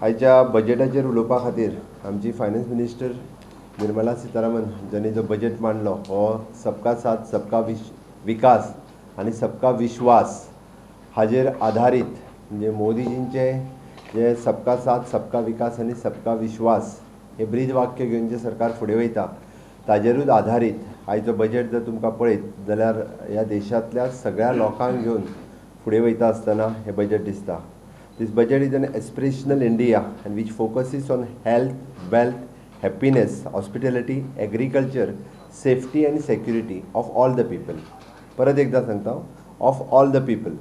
आयच्या बजेटाचेर उलोवपा खातीर आमची फायनान्स मिनिस्टर निर्मला सीतारामन जांणी जो बजेट मांडलो हो सबका साथ सबका विकास आनी सबका विश्वास हाजेर आधारीत, म्हणजे मोदीजींचे जे सबका साथ सबका विकास आनी सबका विश्वास हे ब्रीद वाक्य घेवन जे सरकार फुडें वयता ताजेरूच आधारीत आयचो बजेट जर तुमकां पळयत जाल्यार ह्या देशांतल्या सगळ्या लोकांक घेवन फुडें वयता आसतना हें बजेट दिसता. This budget is an aspirational India and which focuses on health, wealth, happiness, hospitality, agriculture, safety and security of all the people. परत एकदा सांगता, of all the people,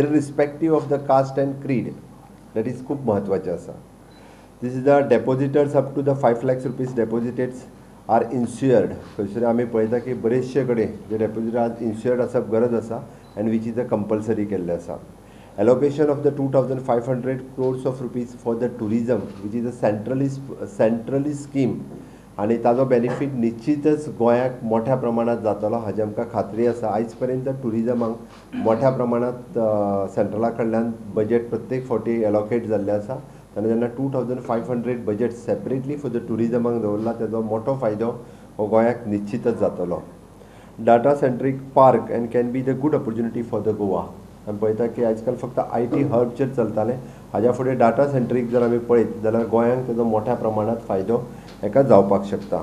irrespective of the caste and creed. That is खूब म्हत्वाचें आसा. This is the depositors up to the 5 lakhs rupees deposits are insured. खंयसर आमी पळयता की बरेचशे कडेन जे डेपोजिट आज इन्शुअर्ड आसप गरज आसा and which is a compulsory केल्लें आसा. Allocation of the 2,500 crores of rupees for the tourism, which is a centrally scheme, आनी ताजो बेनिफीट निश्चितच गोंयाक मोठ्या प्रमाणात जातलो हाजी आमकां खात्री आसा. आयज पर्यंत ट्युरिजमाक मोठ्या प्रमाणात सेंट्रला कडल्यान बजेट प्रत्येक फावटी एलोकेट जाल्लें आसा. आनी जेन्ना 2,500 बजेट सेपरेटली फॉर the ट्युरिजमाक दवरला तेजो मोठो फायदो हो गोंयाक निश्चितच जातलो. Data centric park and can be the good opportunity for the Goa. आमी पळयता की आयज काल फक्त IT हबचेर चलतालें, हाज्या फुडें डाटा सेंट्रीक जर आमी पळयत जाल्यार गोंयांक तेजो मोठ्या प्रमाणांत फायदो हेका जावपाक शकता.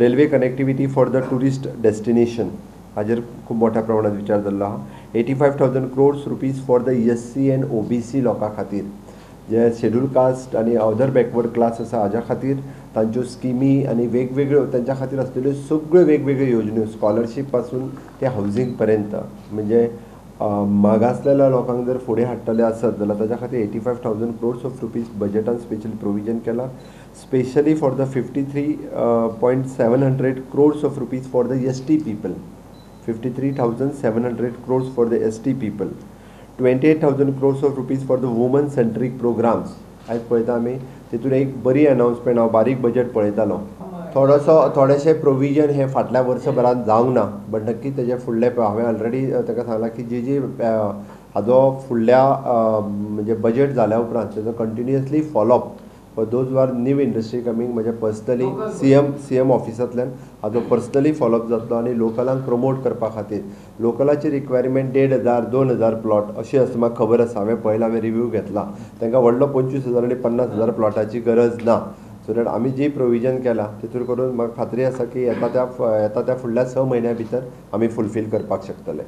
Railway connectivity for the tourist destination हाजेर खूब मोठ्या प्रमाणांत विचार जाल्लो आहा. 85,000 crores rupees for the SC and OBC लोकां खातीर, जे शेड्यूल कास्ट आनी अदर बॅकवर्ड क्लास आसा हाज्या खातीर तांच्यो स्किमी आनी वेगवेगळ्यो तांच्या खातीर आसलेल्यो सगळ्यो वेगवेगळ्यो योजन्यो, स्कॉलरशीप पासून ते हावजींग पर्यंत, म्हणजे मागासलेल्या लोकांक जर फुडें हाडटले आसत जाल्यार ताच्या खातीर 85,000 क्रोर्स ऑफ रुपीज बजेटान स्पेशल प्रोविजन केलां. Specially for the 53.700 crores of rupees for the ST people, 53,700 crores for the ST people, 28,000 crores of rupees for the woman centric programs. आयज पळयता आमी तितून एक बरी अनावन्समेंट, हांव बारीक बजेट पळयतालो, थोडोसो थोडेशें प्रोविजन हें फाटल्या वर्सभरांत जावंक ना, बट नक्की तेजे फुडले हांवें ऑलरेडी ताका सांगलां की जी जी हाजो फुडल्या म्हणजे बजेट जाल्या उपरांत तेजो continuously follow up for those are new industry coming, म्हणजे पर्सनली सी एम ऑफिसांतल्यान हाजो पर्सनली फॉलोअप जातलो आनी लोकलांक प्रमोट करपा खातीर लोकलाची रिक्वायरमेंट 1,500 2,000 प्लॉट अशी आसा, म्हाका खबर आसा, हांवें पळयलां, हांवें रिव्यू घेतला. तांकां व्हडलो 25,000 आनी 50,000 प्लॉटाची गरज ना. सो that आमी जी प्रोविजन केलां तितून करून म्हाका खात्री आसा की येता त्या फुडल्या 6 म्हयन्या भितर आमी फुलफील करपाक शकतले.